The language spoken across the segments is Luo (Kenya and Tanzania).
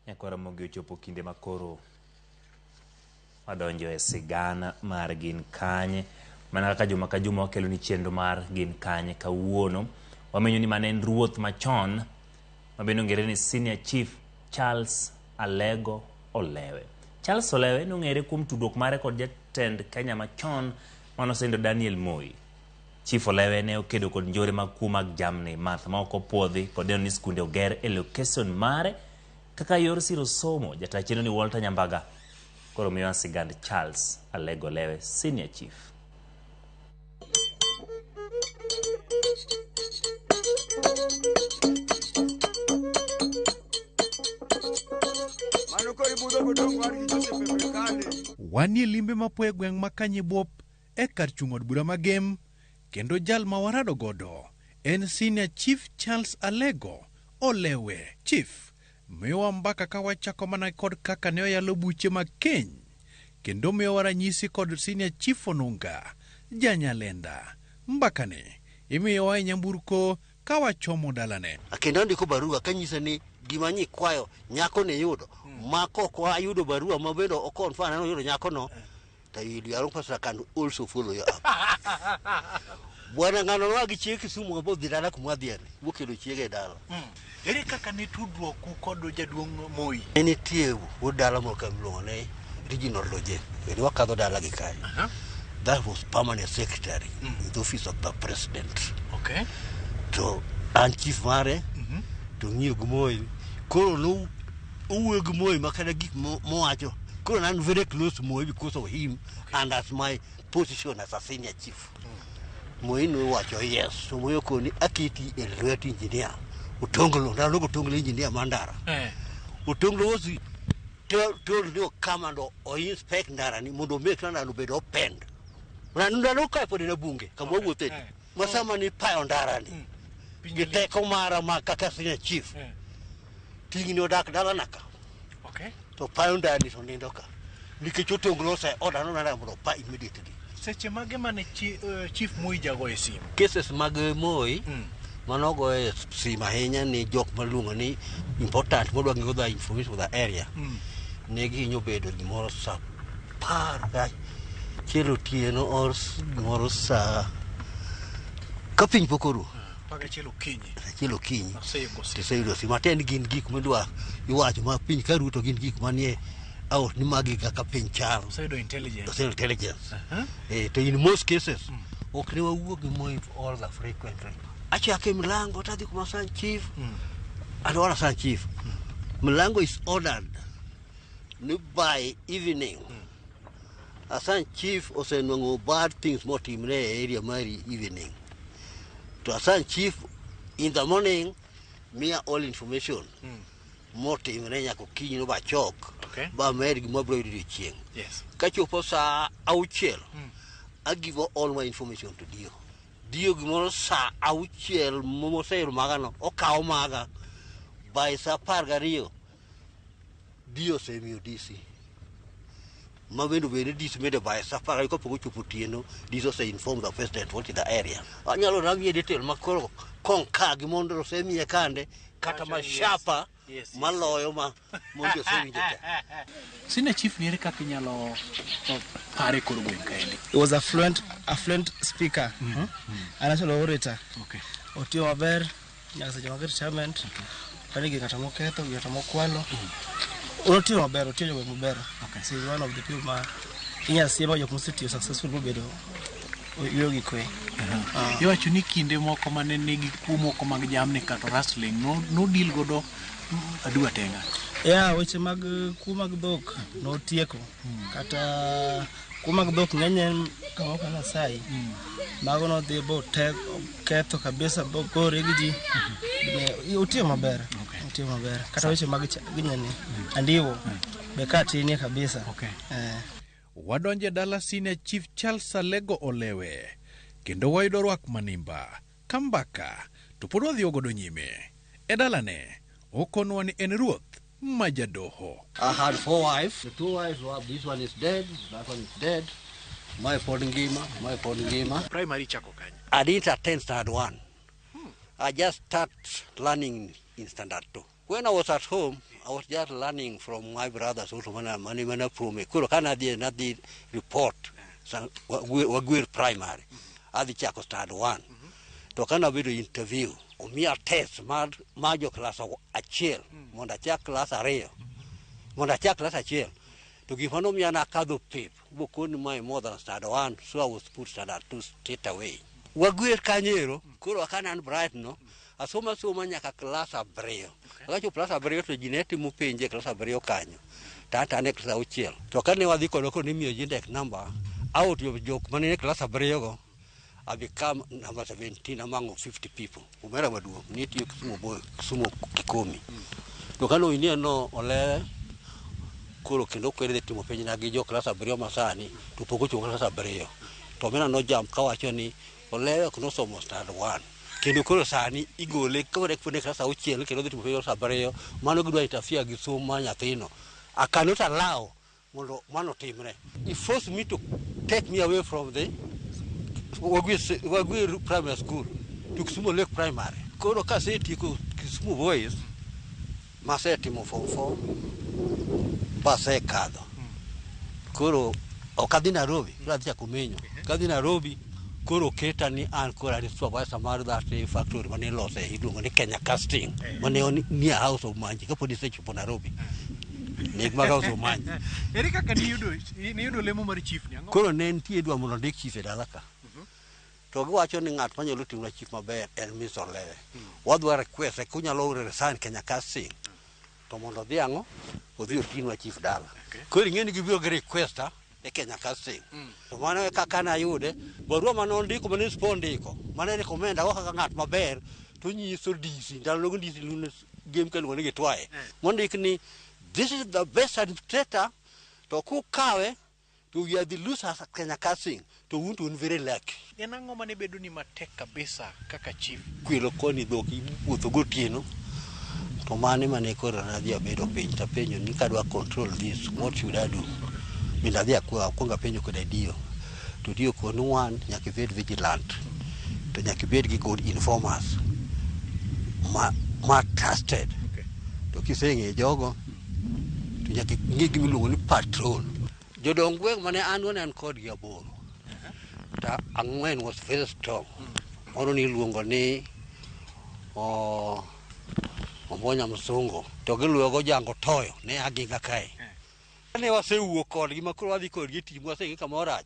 Nyakwar Ramogi ochopo kinde ma koro wadonjo e sigana mar Gin Kanye. Mana kaka juma ka juma wakelo ni chenro mar Gin Kanye kawuono wamenyo ni mane en ruoth machon ma bende ong'ere ni Senior Chief Charles Alego Olewe. Charles Olewe nong'ere kuom tudruok mare kod jatend Kenya machon manosendo Daniel Moi. Chief Olewe ne okedo kod njore mag kuo mag jamni, math ma ok opuodhi kod neno ni skunde oger e lokeson mare kaka yor siro somo. Jata chenro ni Walter Nyambaga koro miyowa sigand Charles Alego Olewe, Senior Chief. Mano koro ibudho godong' war gi Joseph Epekale. Wanie limbe mapoyo e gweng' ma Kanyibuop e kar chung' od bura ma Gem kendo jal ma warado godo en Senior Chief Charles Alego Olewe. Chief miyowa mbaka ka wachako mana kod kaka ne oyalo buche mag keny kendo miyowa ranyisi kod Senior Chief Onunga Janyalenda. Mbakani imiyowa e nyamburko ka wachomo dalane. Kendo andiko barua kanyise ni gima nyikwayo nyako ni yudo ma kok ayudo barua ma bende o confirm ni oyudo nyako no to you are person can also follow you up. Bwana ng'ano noa gi chiege Kisumu modhi dala kuma wadhiye ni mokelo chiege e dala. Ere kaka ne tudruoku kod jaduong' Moi? Ne nitie wuod dala moro ka miluongo ni Regional Loje. Bende wakadho dala gi kanyo. That was permanent secretary in the office of the president. Okay. To an chief mare to ng'iyo gi Moi. Koro no owuoyo gi Moi ma kata gik mowacho. Koro an very close to Moi because of him and as my position as a senior chief. Moi nowacho yes. To Moi okoni aketi e lwet engineer. Otonglo, ndalo go Otonglo engineer mar ndara. Otonglo was told ni come and o inspect ndara ni mondo make sure ndara obed opened. Ndalo ka pod en e bunge kama wawuothe ni. Ma sama ni payo ndara ni gi teko mara ma kaka senior chief. Ting'ni odak dalana ka. Okay. To payo ndani to nindo ka. Nikech Otonglo ose order no ndara mondo opa immediately. Seche mage mane Chief Moi jagoye simu? Cases mag Moi manogoye simu ahinya ni jok maluongo ni important modwa ng'eyo the information of the area. Ne gihinyo bedo gimoro sa 11 otieno or gimoro sa ka piny pok oru. 11 okinyi. 1 okinyi. Oseyudo simu. Tiseyudo simu. Atend gin gik midwa iwacho ma piny ka ruto gin gik manie out ni magi kaka piny chal. Oseyudo intelligence. Oseyudo intelligence. To in most cases ok ne wawuo gi Moi all the frequently. Achako e mlango tadhi kuma san chief. Adwaro san chief. Mlango is ordered ni by evening. Asan chief osenwang'o bad things motimre e area mari evening. To asan chief in the morning miya all information motimre nyaka okinyi no bachok Okay. ba med gima biro yudo odiochieng'. Yes. Kachopo sa 6 I give all my information to Dio. Dio gimoro sa 6 moseyudo magano okawo maga by sa 12 Dio osemiyo DC. Ma bende obed ni DC bende by sa 12 kapok ochopo otieno DC ose inform the president what is the area. Anyalo namiye detail makoro konka gi mondo osemiye kande kata mashapa maloyo ma mondo osewinjo te. Senior Chief ni ere kaka inyalo pare kor gweng' kaendi? He was a fluent speaker. A national orator. Okay. Otiyo maber nyaka seche mag retirement. Pani gi ng'ato moketho, gi ng'ato mokwalo. Otiyo maber, otiyo jogweng' maber. Okay. So he's one of the people ma inyalo siem jok mosetiyo successful mobedo yueyo gi kwe. Iwacho ni kinde moko mane nigi kuo moko mag jamni kata rustling no deal godo adua tenga. Yeah, weche mag kuo mag dhok notieko. Kata kuo mag dhok ng'eny kama ok Masai. Mago nodhi bo ketho kabisa bo gore gi ji. Otiyo maber. Okay. Otiyo maber. Kata weche mag ginyani andiwo be ka tinie kabisa. Okay. Wadonje dala Senior Chief Charles Alego Olewe kendo wayudo rwak manimba kambaka to pod wadhi godo nyime. E dalane okonwa ni en ruoth ma jadoho. I had 4 wives. The 2 wives were, this one is dead, that one is dead. My pod ngima, my pod ngima. Primary chako kanye? I didn't attend standard 1. I just start learning in standard 2. When I was at home, I was just learning from my brothers also mana mane mana from koro kana adhi nadhi report Wagwer Primary adhi chako standard 1 to kana bedo interview omiya test mar jo klas achiel mondo achak klas ariyo mondo achak klas achiel to gima nomiya nakadho pep bokoni mae more than standard 1, so I was put standard 2 straight away. Wagwer kanyero koro akana an bright no asoma soma nyaka klas abiriyo. Akachopo klas abiriyo to ji ne timo penj e klas abiriyo kanyo to an e klas auchiel to kane wadhi kodo koro nimiyo ji index number out of jok mane e klas abiriyo go I become number 17 among 50 people. Omera maduong' nitiyo Kisumu boy Kisumu Kikomi. To kane owinie no olewe koro kendo kwere dhi timo penj na gi jo klas abiriyo masani to pok ochopo klas abiriyo. To omera nojump kawacho ni olewe ok nosomo standard 1. Kendo koro sani igole koro e klas auchiel kendo dhi timo penj klas abiriyo mano gidwa interfere gi somo mar nyathino. I cannot allow mondo mano timre. He forced me to take me away from the Wagwer Primary School to Kisumu Lake Primary. Koro kasetieko Kisumu Boys masetimo form 4 basekadho. Koro ok adhi Nairobi, koro adhi chako menyo. Kadhi Nairobi koro keta ni an koro an supervisor mar that factory mane ilose iluongo ni Kenya Casting mane near House of Manji kapod isechopo Nairobi. Nek mag House of Manji. Ere kaka niyudo lemo mar chief ni ang'o? Koro ne nitie idwa mondo ondik chief e dala ka. To giwacho ni ng'at manyalo timona chief maber en Mr. Olewe. Wadwa request kunyalo resign Kenya Casting to mondo odhi ang'o odhi otinwa chief dala. Koro ing'e ni gibiro gi request e Kenya Casting. To mano e kaka nayude barua mane ondiko mane SPO ondiko mane recommend ago kaka ng'at maber to nyiso DC ndalo nogo DC luno game kaluongo ni Gitwaye mondik ni this is the best administrator to kukawe to we are the losers at Kenya Casting to un to un very lucky. En ang'o mane bedo ni matek kabisa kaka chief? Kwelo koni dhok iwuotho gotieno to mane mane koro nadhi abedo piny tapenjo ni kadwa control this what should I do? Bende adhi akwongo apenjo koda Dio to Dio koni one nyaka ibed vigilant to nyaka ibed gi good informers ma trusted. To kiseng'eyo jogo to nyaka ing'e gima iluongo ni patrol. Jodong gweng' mane an go ne an kodgi aboro to ang'wen was very strong. Moro niluongo ni Ombonya Msungu to giluwo go Jango Toyo ne aginga kae. Kane wasewuok kodgi ma koro wadhi kodgi e tich mwaseng'e kamoro rach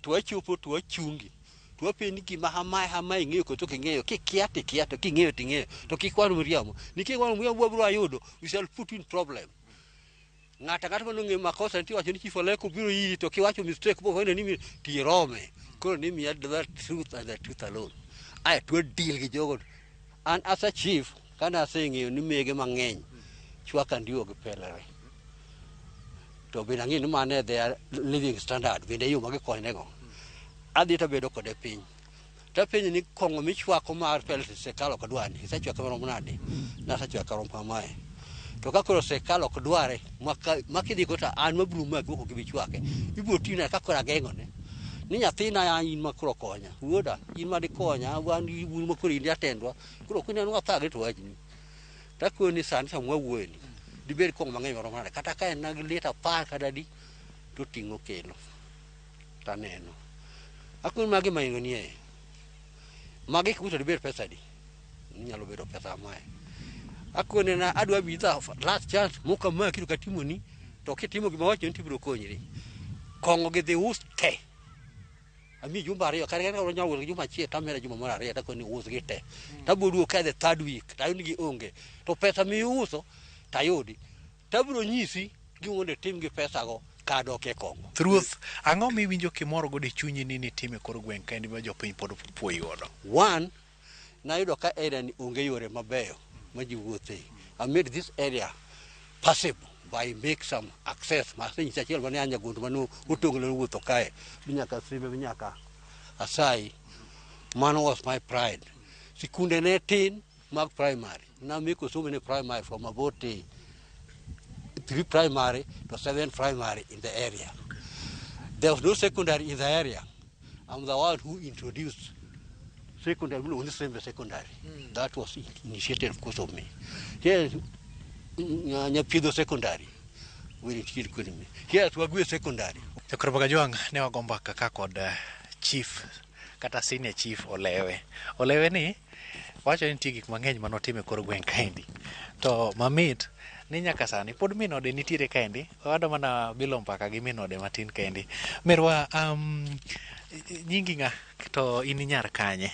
to wachopo to wachungi to wapenji gima hamae hamae ing'eyo koso ok ing'eyo kikia to ikia to king'eyo to ing'eyo to kik wan miriambo nikech wan miriambo wabiro yudo we shall put you in problem. Ng'ato ang'ata manong'eyo makosa nitie wacho ni chief Oleko biro iri to kiwacho mistake bofwenyo ni tirome koro ni miya the truth and the truth alone. Ae to deal gi jogo an as a chief kane aseng'eyo ni mege mang'eny chwaka ndiwo gi pelere to bende ang'eyo ni mano e their living standard bende e yo ma gikonynego. Adhi tabedo kode piny tapenjo ni kong'o michwako mar pellet sirkal ok dwar ni isechwake marom nade nasechwake marom kamae to ka koro sirkal ok dware ma kidhi go to an mabiro maki ok gibi chwake ibiro ting'na ka koro ageng'one ni nyathina in ma koro konya wuoda in ma dikonya wan un ma koro in jatendwa koro ok ineno wathagre to wachni takoni sani sama wawuoyeni dibed kong'o mang'eny marom nade kata ka en gi lita 10 kata adi to ting'o kelo taneno akoni magi maingo nie magi kiuso dibed pesa adi nyalo bedo pesa mae akone na adwa bidha last chance moka maki to katimoni to kitimo gima wacho ni tibiro konyri kong'o gi dhi us te ami jumba ariyo kata kata nyalo wuotho gi juma achiel tamera juma moro ariyo takoni us gi te tabiro duogo ka the third week tayud ni gionge to pesa miuso tayudi tabiro nyisi gima mondo itim gi pesa go kadok e kong'o. Ruoth, ang'o miwinjo kimor godo e chunyi ni nitime kor gweng' kaendi ma jopiny pod puoyi godo? One, nayudo ka area ni onge yore mabeyo ma ji wuothe. I made this area passable by make some access. Masenyisi achiel mane a Nyagondo mane otonglo wuotho kae nyaka Simbe nyaka Asai. Mano was my pride. Sikunde ne tin mag primary. Namiko so many primary from about 3 primary to 7 primary in the area. There was no secondary in the area. I'm the one who introduced secondary, only Sembe secondary. That was initiated, of course, of me. Here, Nyapiedho Secondary. Were nitie kod mi. Here at Wagwe Secondary. Jokoro Kajwang' ne wago mbaka ka kod chief kata senior chief Olewe. Olewe ni wacho ni nitie gik mang'eny manotimo e kor gweng' kaendi. To mamit ni nyaka sani pod min ode nitiere kaendi. Wadwa mana bilo mbaka gi min ode matin kaendi. Merwa, nyingi ng'a to in nyar kanye?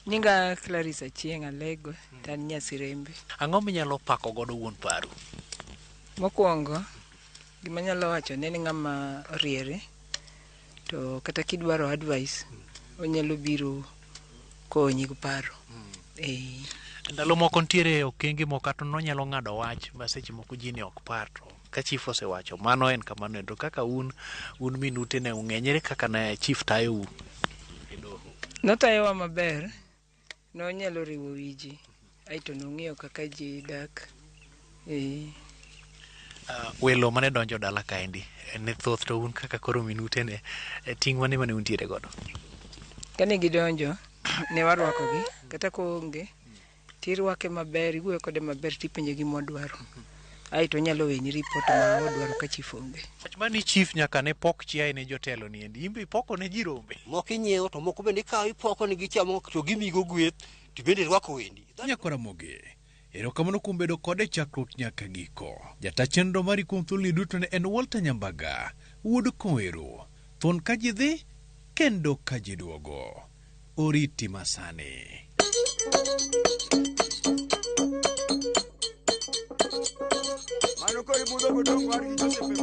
Nyinga Clarice Achieng' Alego, to an Nyasirembe. Ang'o minyalo pako godo wuon paru? Mokwongo, gima anyalo wacho ne en ng'ama oriere, to kata kidwaro advice, onyalo biro konyi gi paro. Eh. Ndalo moko nitiere okenge moko kata nonyalo ng'ado wach ma seche moko ji ne ok par to ka chief osewacho mano en kamano to kaka un min ute ne ung'eny ere kaka ne chief tayou e doho? Notayowa maber, nonyalo riwo wi ji, aeto nong'iyo kaka ji dak. Eh. Welo mane donjo dala kaendi ne thoth to un kaka koro min ute ne ting' mane mane untiere godo? Kane gidonjo, ne warwakogi, kata koonge, tirwake maber, iwuoyo kode maber tipenje gima odwaro. Aeto onyalo weni ripot ma odwaro ka chief onge. Wach mar ni chief nyaka ne pok chiaye ne jotelo ni endi, in be ipoko ne ji rombe. Moko inyiewo to moko bende ikawo ipoko ne gichamo to gimigo gweth to bende irwako wendi. Nyakwaramogi, erokamano kuom bedo kode chakruok nyaka giko. Jata chenro mari kuom thuoloni duto ne en Walter Nyambaga, wuod Koero. Thuon ka ji dhi, kendo ka ji duogo. Oriti masani. Mano koro ibudho godongo war gi Joseph.